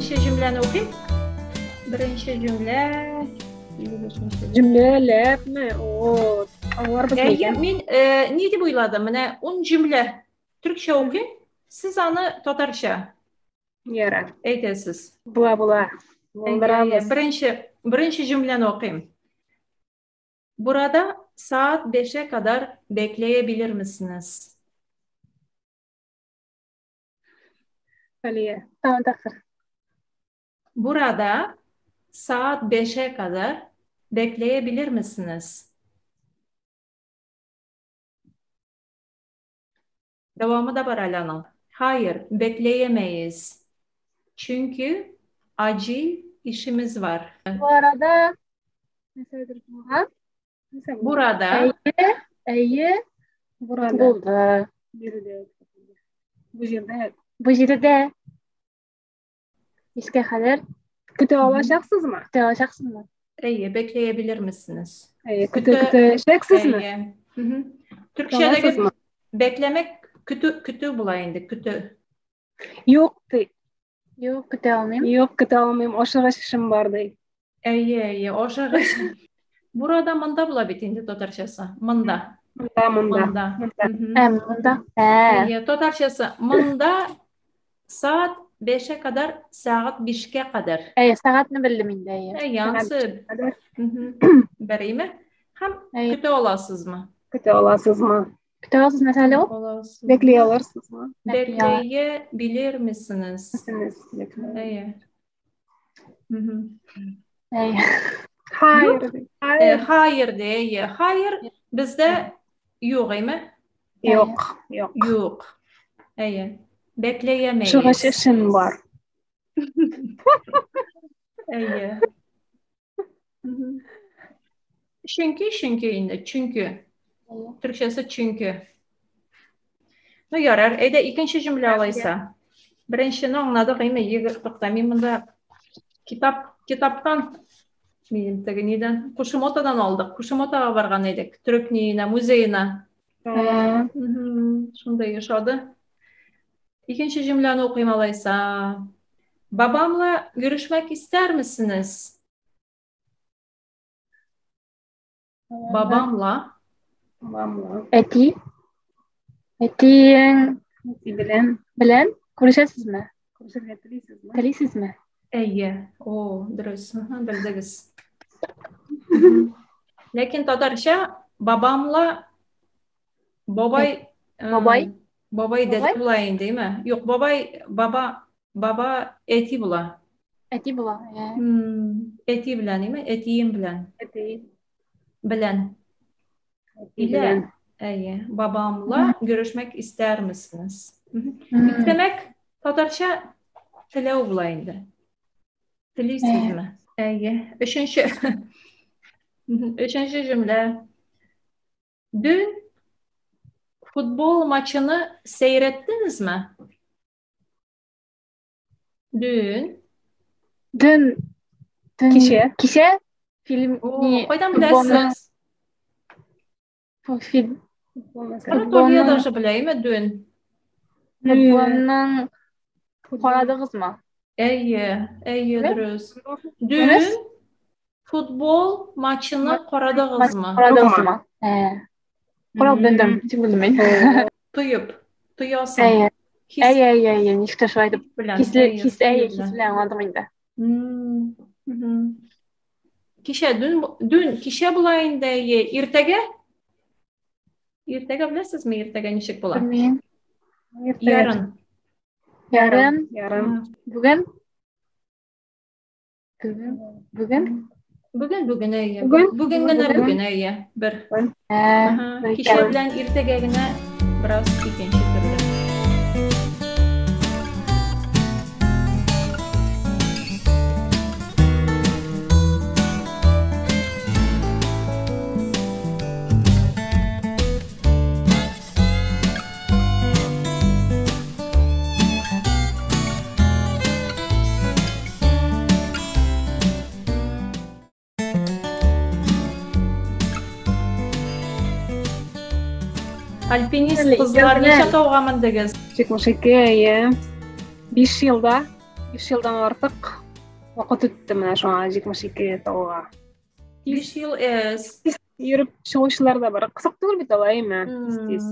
Беренче җөмләне укыйм. Беренче җөмлә. Җөмләләрме? О, аңларбыз Әйе, мин э, ни дип уйладым? Менә ун җөмлә төркчә укыйм, сез аны татарча Ярар. Әйтәсез. Була, була. Булдырабыз. Беренче, беренче җөмләне укыйм. Burada saat 5'e kadar bekleyebilir misiniz? Алия. Tamam, takır. Burada saat 5'e kadar bekleyebilir misiniz? Devamı da var Alan'ın. Hayır, bekleyemeyiz. Çünkü acil işimiz var. Bu arada mesela Burada Әйе, Burada. Булды. Биредә. Бу җирдә. Бу җирдә. Бишкә кадәр Көтә алачаксызмы? Көтә алачаксызмы? Әйе, bekleyebilir misiniz? Әйе, көтә көтәчәксезме? Әйе. Төркчәдәге beklemek көтү көтү була инде, көтү. Юк ди. Юк, көтә алмыйм. Юк, көтә алмыйм. Ашыгыч эшем бар ди. Әйе, әйе, ашыгыч. Burada монда була бит инде татарчасы. Монда. Монда, монда. Монда. Ә, монда. Ә. Әйе, татарчасы монда сәгать 5-е кадәр, сәгать 5-кә кадәр. Әйе, сәгатьне белдем инде, әйе. Әйе, ансы бериме? Һәм көтә аласызмы? Көтә аласызмы? Көтә аласыз нәрсә ул? Бәкли алырсызмы? Бәкләйе билермесенез? Әйе. Әйе. Hayır. Hayır. Hayır ди, әйе. Hayır бездә юк, әйме? Юк, юк. Юк. Әйе. Бәкләйәмәйез. Ашыгыч эшем бар. Әйе. Чөнки, чөнки инде, чөнки. Төркчәсе чөнки. Ну, ярар, әйдә икенче җөмлә алайса. Беренчене аңладык, әйме, егер, тукта, мин монда китап, китаптан минем теге нидән, Кушимотадан алдык. Кушимотага барган идек, төрек ниенә, музеена. Шундай ошады. Икенче җөмләне укыйм алайса. Babamla görüşmek ister misiniz? Babamla. Babamla. Әти. Әтиең Әти белән. Белән күрешәсезме? Күрешергә телисезме? Телисезме? Әйе. О, дөрес. Белдегез. Ләкин татарча бабамла бабай бабай бабай дәдә була инде, әйме? Юк, бабай баба баба әти була. Әти була. Әти белән, әйме? Әтием белән. Әти белән. Әти белән. Әйе, babamla görüşmek ister misiniz? İstemek татарча теләү була инде. Телисезме? Әйе. Өченче. Өченче җөмлә. Dün futbol maçını seyrettiniz mi? Dün. Dün. Dün. Кичә. Кичә фильм. Кайдан беләсез? Фильм. Анатолия даже белә, әйме, dün. Футболның карадыгызмы? Әйе, әйе, дөрес. Dün футбол матчыны карадыгызмы? Карадыгызмы? Ә. Карап белдем, ничек белдем мин? Тоеп, тоясың. Әйе. Әйе, әйе, әйе, ничек тә шулай итеп. Хисле, хис, әйе, хис белән аңладым инде. Кичә, dün, dün кичә була инде, әйе. Иртәгә? Иртәгә беләсезме, иртәгә ничек була? Белмим. Ярын. Ярын. Ярын. Бүген? Бүген. Бүген? Бүген, бүген, әйе. Бүген? Бүген генә, бүген, әйе. Бер. Кичә белән иртәгә генә бераз икенче төрле. Альпинист кызлар ничә тауга мендегез? 72, әйе. 5 елда. 5 елдан артык вакыт үтте менә шуңа 72 тауга. 5 ел әз. Йөреп чыгучылар да бар. Кысык түгел бит алай, әйме? Тиз.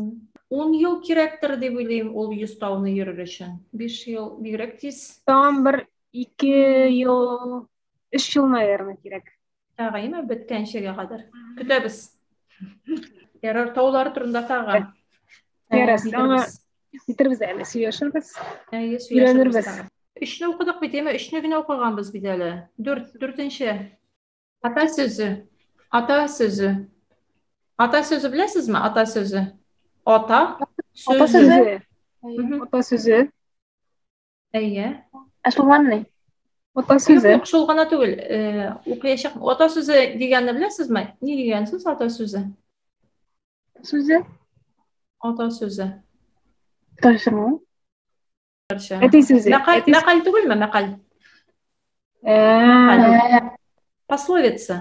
10 ел кирәктер дип уйлыйм ул 100 тауны йөрер өчен. 5 ел бигрәк тиз. Тагын бер 2 ел, 3 ел, наверное, кирәк. Тагы, әйме, беткәнчегә кадәр. Көтәбез. Ярар, таулар турында тагы. Ярар, аңа Бетербез әле, сөйләшербез. Әйе, сөйләшербез. Өчне укыдык бит, әйме, өчне генә укыганбыз бит әле. Дүрт, дүртенче. Ата сүзе. Ата сүзе. Ата сүзе беләсезме? Ата сүзе. Ата Ата сүзе. Ата сүзе. Әйе. Ә шулмамыни? Ата сүзе. Юк, шул гына түгел. Укыячак. Ата сүзе дигәнне беләсезме? Ни дигән сүз ата сүзе? Сүзе? Ата сүзе. Татарчамы? Татарча. Әти сүзе. Мәкаль, мәкаль түгелме, мәкаль? Пословица.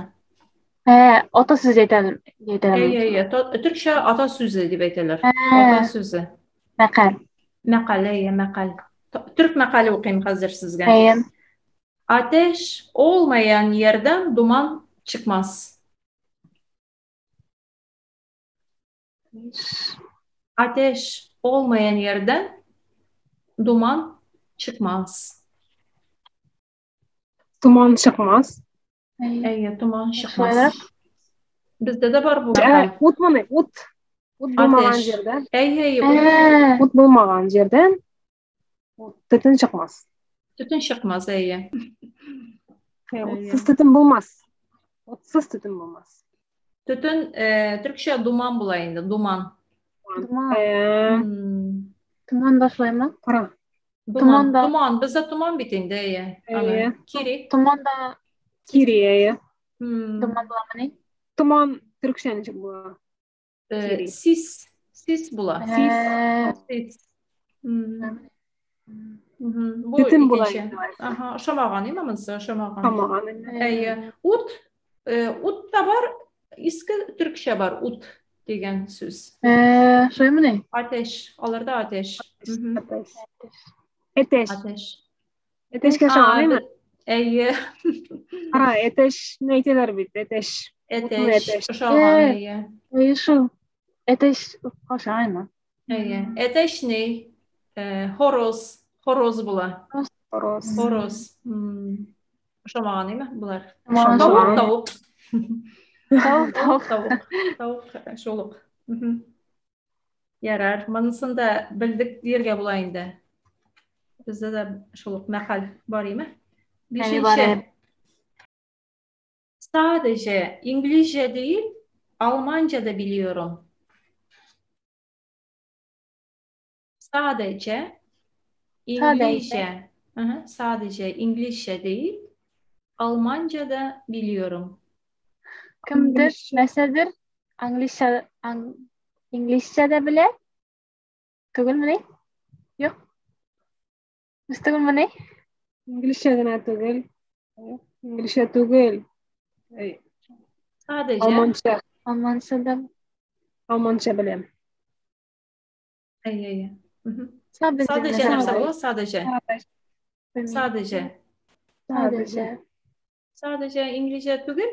Ата сүзе әйтәләр. Әйе, әйе. Төркчә ата сүзе дип әйтәләр. Ата сүзе. Мәкаль. Мәкаль, әйе, мәкаль. Төрк мәкале укыйм хәзер сезгә. Әйе. Ateş olmayan yerden duman çıkmaz. Ateş olmayan yerden duman çıkmaz. Томан чыкмас. Әйе, томан чыкмас. Бездә дә бар бу. Ут моны, ут. Ут булмаган Ateş. җирдән. Әйе, әйе. Ут булмаган җирдән төтен чыкмас. Төтен чыкмас, әйе. Утсыз төтен булмас. Утсыз төтен булмас. Төтен, төркчә думан була инде, думан. Томан. Томан да шулаймы? Кара. Томан да. Томан, бездә томан бит инде, әйе. Әйе. Кири. Томан да. Кири, әйе. Томан буламыни? Томан төркчә ничек була? Сис. Сис була. Сис. Бу Төтен була икенче. инде. Аһа, ошамаган, имә монысы ошамаган. Ошамаган инде. Әйе. Ут, ут та бар, иске төркчә бар, ут дигән сүз. Шулаймыни? Ateş, аларда ateş. Ateş. Әтәч. Ateş. Әтәчкә ошаган, әйме? Әйе. Кара, әтәчне әйтәләр бит, әтәч. Әтәч. Ошаган, әйе. Әйе, шул. Әтәч ошаган, Әйе. Әтәч ни? Хороз. Хороз була. Хороз. Хороз. Ошамаган, әйме, булар? Тавык, тавык. Тавык, тавык, тавык. Тавык, шул ук. Ярар, монысын да белдек дияргә була инде. Бездә дә шул ук мәкаль бар, әйме? Бишенче. Sadece İngilizce değil, Almanca da biliyorum. Sadece İngilizce, sadece İngilizce değil, Almanca da biliyorum. Kimdir, нәрсәдер, английча, инглизчә дә белә? Түгелмени? Юк. Без түгелмени? Инглизчә генә түгел. Инглизчә түгел. Sadece Алманча. Алманча да. Алманча беләм. Әйе, әйе. Sadece нәрсә була? Sadece. Sadece. Sadece. Sadece İngilizce түгел,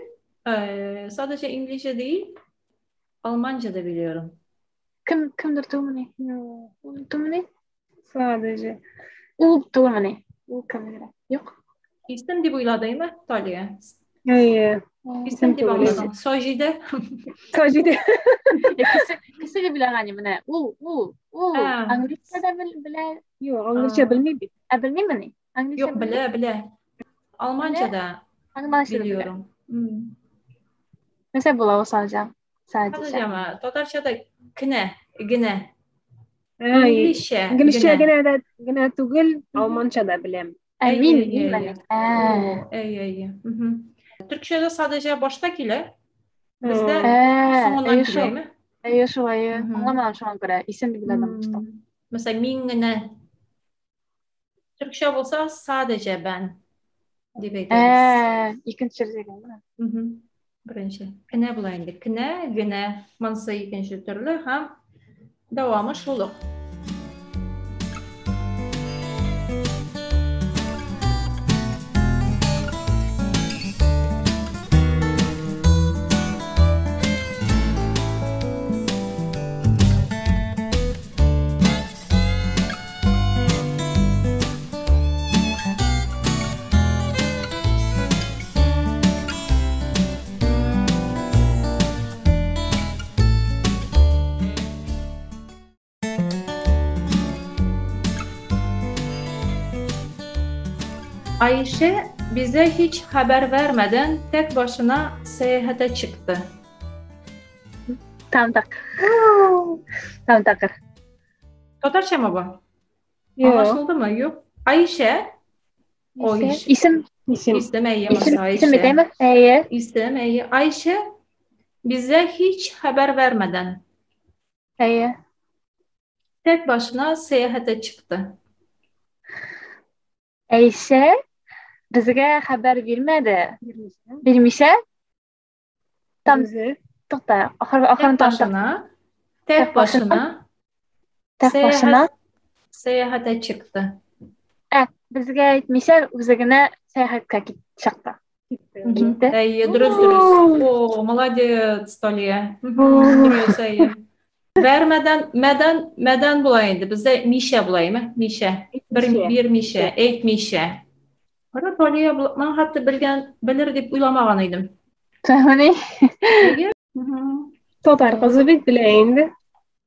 sadece İngilizce değil, Almanca da biliyorum. Кем, кемдер түгелмени? Түгелмени? Sadece. Ул түгелмени? Ул кемдер? Юк. Исем дип уйладыңмы, Талия? Әйе. Исем дип аңладың. Саҗидә. Саҗидә. Кеше дип уйлаган менә. Ул, ул, ул английча да белә. Юк, английча белми бит. Ә белмимени? Английча Юк, белә, белә. Алманча да biliyorum. Нәрсә була ул sadece? Sadece. Татарча да кенә, генә. Инглизчә. Инглизчә генә дә генә түгел, алманча да беләм. Ә мин, мин. Әйе, әйе. Төркчәдә sadece башта килә. Бездә соңыннан киләме? Әйе, шул, әйе. Аңламадым шуңа күрә. Исем дип уйладым. Мәсәлән, мин генә. Төркчә булса sadece ben дип әйтәбез. Икенче дигән. Беренче. Кенә була инде. Кенә, генә. Монысы икенче төрле һәм дәвамы шул ук. Ayşe bize hiç haber vermeden tek başına seyahate çıktı. Там так. Там такыр. Татарчамы бу? Юк. Аңлашылдымы? Юк. Ayşe o iş. Исем. Исем. Исем әйе, Исем, Ayşe. исем әйтәме? Әйе. Исем әйе. Ayşe bize hiç haber vermeden Әйе. tek başına seyahate çıktı. Әйшә безгә хәбәр бирмәде. Бирмичә. Бирмичә? Там Үзе. тукта, ахыр Tek ахырын там başına tek Tek başına başına тек башына seyahat seyahate çıktı. Ә, безгә әйтмичә үзе генә сәяхәткә кит чыкты. Китте. Китте. Әйе, дөрес, дөрес. О, молодец, Талия. Дөрес, әйе. Vermeden, мәдән, мәдән була инде. Бездә мишә була, әйме? Мишә. Бер, Мишә. бер мишә, әйтмишә. Кара, Талия, мин хәтта белгән, белер дип уйламаган идем. Шулаймыни? Әйе. Татар кызы бит белә инде.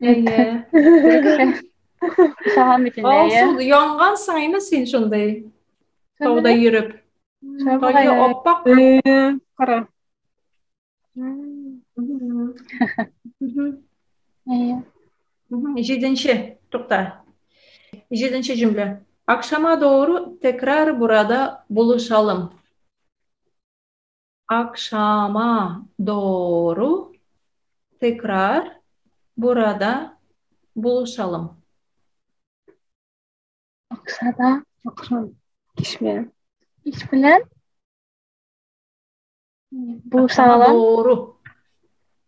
Әйе. Ошаган бит инде, әйе. Алсу, янгансың әйме син шундый тауда йөреп. Шулай Талия бугай. аппак. Кара. Әйе. Җиденче, тукта. Җиденче җөмлә. Akşama doğru tekrar burada buluşalım. Akşama doğru tekrar burada buluşalım. Акшада Акшам. Кич белән. иш белән Akşama булышалар. doğru.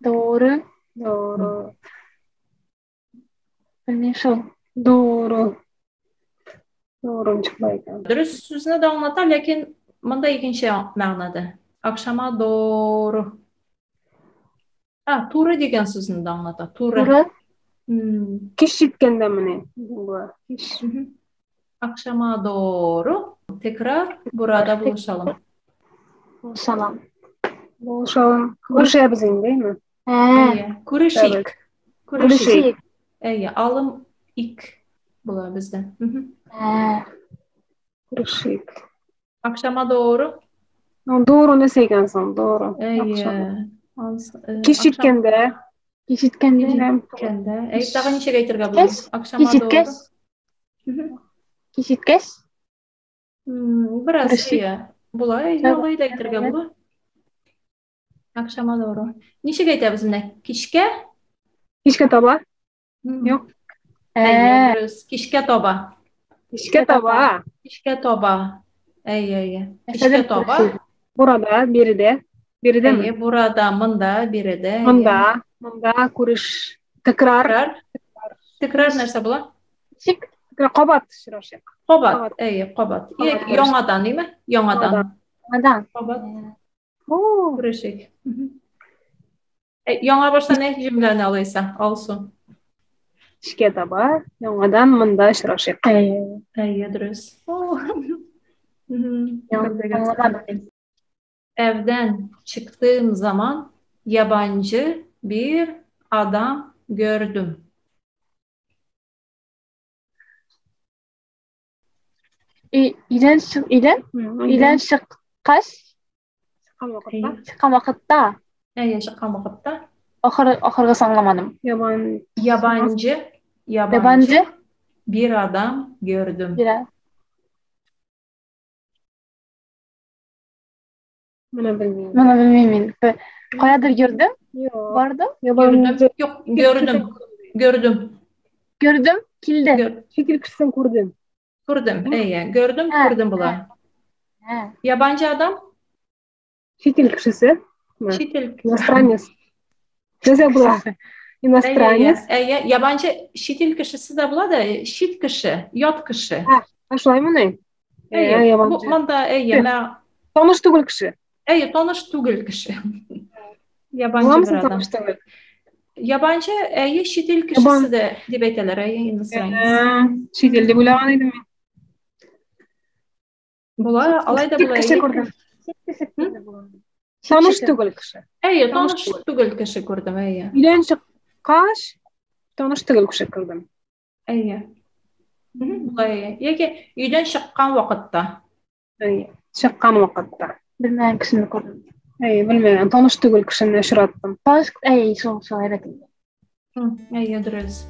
Doğru. Doğru. Белмим шул. Doğru. Doğru ничек була икән? Дөрес сүзне дә аңлата, ләкин монда икенче мәгънәдә. Akşama doğru. А, туры дигән сүзне дә аңлата. Туры. Туры. Кич җиткәндәмени? Була. Кич. Akşama doğru tekrar burada buluşalım. Булышалам. Булышалым. Күрешәбез инде, әйме? Ә, Әйе, күрешик. Күрешик. Күрешик. Әйе, алым ик була бездә. Ә, Күрешик. Akşama doğru. Doğru нәрсә икән соң? Doğru. Әйе. Акшам. Кич Кич җиткәндә. Кич җиткәндә. җиткәндә. Әй, тагын ничек әйтергә була? Кич, Akşama кич җиткәч, doğru. кич җиткәч, Бераз Күрешик. әйе. Була, әйе, алай да әйтергә була. Akşama doğru. Ничек әйтәбез менә? Кичкә? Кичкә таба? Юк. Әйе, Ә, дөрес. Кичкә таба. Кичкә таба. Кичкә таба. Әйе, әйе. Кичкә нәрсәдер таба. күрешик. Burada, биредә. Биредәме? Әйе, burada, монда, биредә. әйе. Монда, монда күреш. Тәкрар. Тәкрар. Тәкрар нәрсә була? Ничек? Тәкрар кабат очрашыйк. Кабат. Кабат. Әйе, кабат. Кабат Яки яңадан, әйме? Яңадан. Яңадан. Кабат. О, Күрешик. Яңа баштан әйт җөмләне алайса, Алсу. Кичкә таба, яңадан монда очрашыйк. Әйе. Әйе, дөрес. О. Аңламадым. Evden çıktığım zaman yabancı bir adam gördüm. Өйдән чык, өйдән, өйдән чыккач, Чыккан вакытта чыккан вакытта Әйе, чыккан вакытта ахыр ахыргысын аңламадым. ябан yabancı yabancı Yabancı bir adam gördüm. bir менә белмим. Моны белмим мин. Каядыр йөрдем, Юк. бардым, Ябанчы Gördüm. Yok, gördüm. Gördüm. gördüm, килде. Чит ил кешесен күрдем. Күрдем. Әйе, gördüm, Ә, күрдем була. Ә, Yabancı adam Чит ил кешесе. чит ил Иностранец. Нәрсә була? Иностранец. Әйе, әйе, yabancı чит ил кешесе дә була да, чит кеше, ят кеше. Ә шулаймыни? Әйе, Ә, бу ябанчы. монда әйе, мә Таныш түгел кеше. әйе, таныш түгел кеше. Yabancı Буламы bir син adam. таныш түгел? Yabancı әйе, чит ил кешесе дә дип әйтәләр, әйе, иностранец. Ә, Чит ил дип уйлаган идем мин. Була, алай да Чит була. кеше әйе. күрдем. чит кеше күрде була. Таныш түгел кеше. Әйе, Таныш таныш түгел кеше күрдем, әйе. Өйдән чыккач, таныш түгел кеше күрдем. Әйе. Була, әйе. Яки өйдән чыккан вакытта. Әйе, чыккан вакытта. Белмәгән кешене күрдем. Әйе, белмәгән, таныш түгел кешене очраттым. Таныш, әйе, шул, шул әйбәт инде. Әйе, дөрес.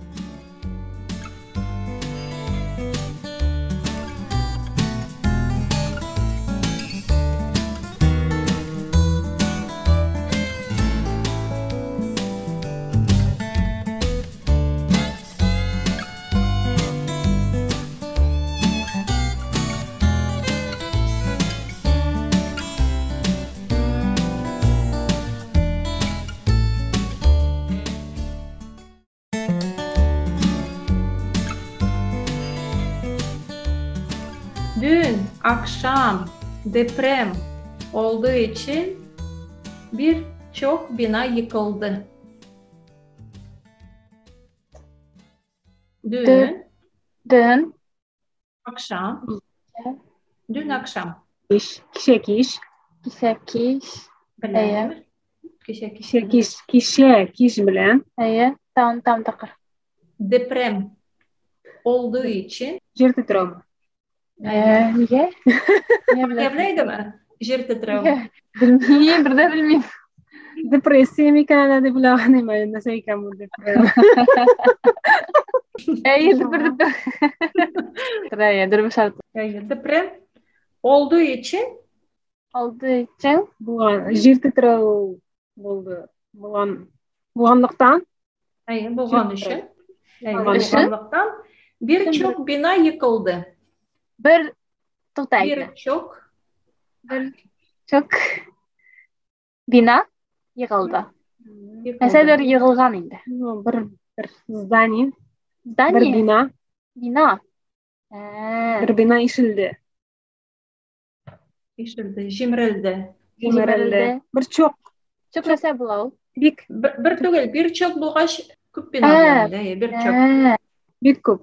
Dün akşam deprem olduğu için birçok bina yıkıldı. Dün Dün akşam, dün akşam. Кич, кичә кич, кичә кич, Беләм. Кичә кич. кичә кич, кичә кич белән әйе, там там тақыр. Deprem olduğu için җир тетрәүме? Ә, нигә? Нигә беләм? Беләйдеме? Җир тетрәү. Нигә? Белмим, бер дә белмим. Депрессия микән әллә дип уйлаган идем, әле нәрсә икән бу депрем? Әйе, бер дә. Әйе, дөрес шарт. Әйе, deprem olduğu için Алды өчен Булган җир тетрәү булды. Булган булганлыктан әйе, булган өчен, әйе, Булган өчен. булганлыктан birçok bina yıkıldı. бер тукта әйтмә. Birçok Бер чок бина егылды. yıkıldı. Нәрсәдер егылган инде. Ну, бер бер здание, бер Здание, бина, бина. Ә, бер бина ишелде, Ишелде, җимерелде. җимерелде. Бер чок, Чок нәрсә була ул? бик Бер, бер түгел, birçok булгач күп бина Ә, була инде, әйе, birçok. Ә, бик күп.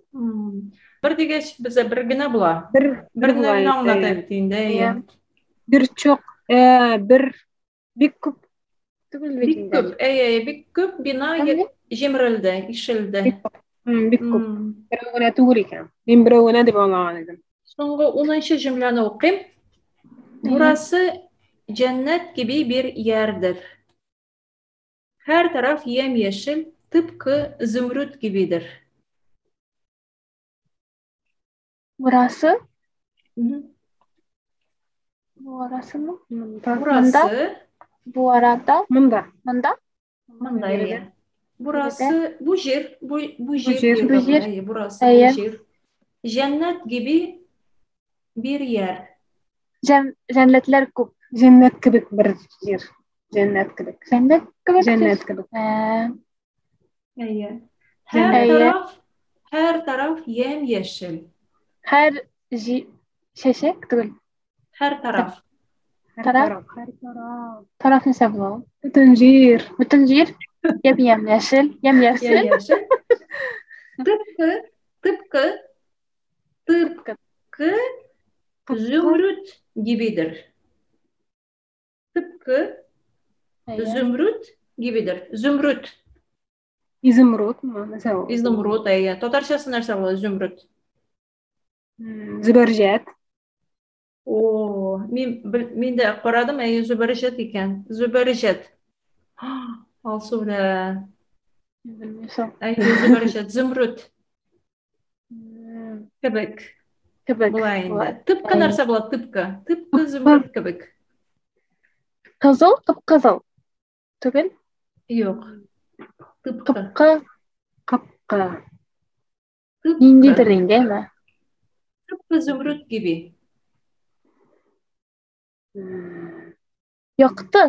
Бер дигәч бездә бер генә була. Бер Бер була генә инде, аңлата әйе. бит инде, әйе. Бер чок, бер бик күп түгел бит Бик инде. күп, әйе, әйе, бик күп бина Әмме? җимерелде, ишелде. Бик күп. М. Берәү генә түгел икән. Мин берәү генә дип аңлаган идем. Соңгы 10 җөмләне укыйм. Burası cennet gibi bir yerdir. Her taraf yemyeşil, tıpkı zümrüt gibidir. Burası, Hı. burası mı? Монда. Burası, Bu arada, Монда. mında? mında Nerede? әйе. Burası bu җир, bu bu җир җир. diyor Bu җир. әйе, burası bu Әйе. җир. Cennet gibi bir yer. Җән, җәнлекләр күп. Җәннәт кебек бер җир. Җәннәт кебек. Җәнлек кебек. Җәннәт кебек. Ә, Әйе. Her Әйе. taraf her taraf yemyeşil. Һәр җи чәчәк түгел. Her taraf. Һәр Тарaf. тарaf, һәр тарaf. Taraf нәрсә була ул? Бөтен җир. Бөтен җир yem-yemyeşil, yemyeşil. Yemyeşil. Tıpkı tıpkı tıpkı zümrüt gibidir. Tıpkı Әйе. zümrüt gibidir. Zümrüt. Изумруд, нәрсә ул? Изумруд, әйе. Татарчасы нәрсә була зөмрүт? Зөбәрҗәт. О, мин мин дә карадым, әйе, зөбәрҗәт икән. Зөбәрҗәт. Алсу белән. Белмим шул. Әйе, зөбәрҗәт, зөмрүт кебек Кебек. була инде. Була. Tıpkı нәрсә була? Tıpkı. Tıpkı zümrüt кебек. Кызыл, кып-кызыл. Түгел? Юк. Tıpkı. Кыпкы Капка. Tıpkı. ниндидер инде, әйме? Tıpkı zümrüt gibi. Якты.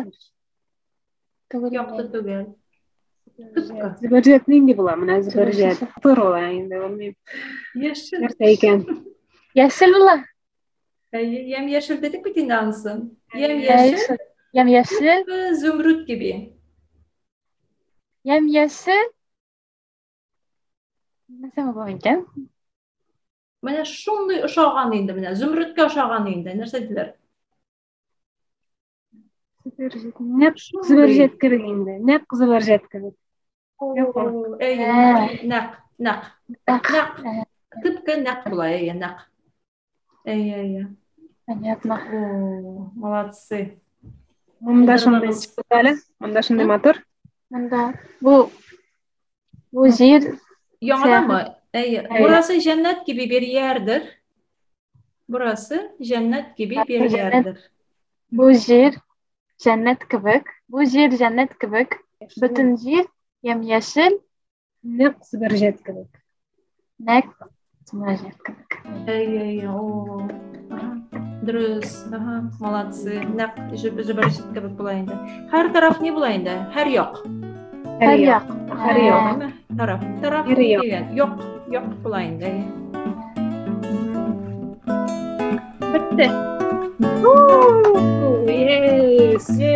Түгел Якты инде. түгел. Tıpkı. Зөбәрҗәт нинди була? Менә зөбәрҗәт. Түгел. Пыр була инде, белмим. Яшел. Нәрсә икән? Яшел була. Әйе, Ям-яшел дидек бит инде анысын. Әйе, Ям-яшел шул. Ям-яшел. tıpkı zümrüt gibi. Ям-яшел. Нәрсә була икән? Менә шундый ошаган инде менә зөмрүткә ошаган инде. Нәрсә диләр? Зөбәрҗәт. Нәкъ Шундый. зөбәрҗәт кебек инде. Нәкъ зөбәрҗәт кебек. О, Әйе, Ә. нәкъ, нәкъ. Нәкъ. Нәкъ. Tıpkı нәкъ була, әйе, нәкъ. Әйе, әйе. Понятно. О, молодцы. Монда шундый ничек әле? Монда шундый матур. Монда бу бу җир Яңаданмы? Әйе. Бурасы җәннәт кеби бер ярдер. Бурасы җәннәт кеби бер ярдер. Бу җир җәннәт кебек. Бу җир җәннәт кебек. Бөтен җир ямь-яшел. Нәкъ зөбәрҗәт кебек. Нәкъ зөбәрҗәт кебек. Әйе, әйе, о. Дөрес, ага, молодцы. Нәкъ зөбәрҗәт кебек була инде. Һәр тараф ни була инде? Һәр як. Һәр як. Һәр як. Тараф, тараф дигән. Як, як була инде. Бетте. Yes.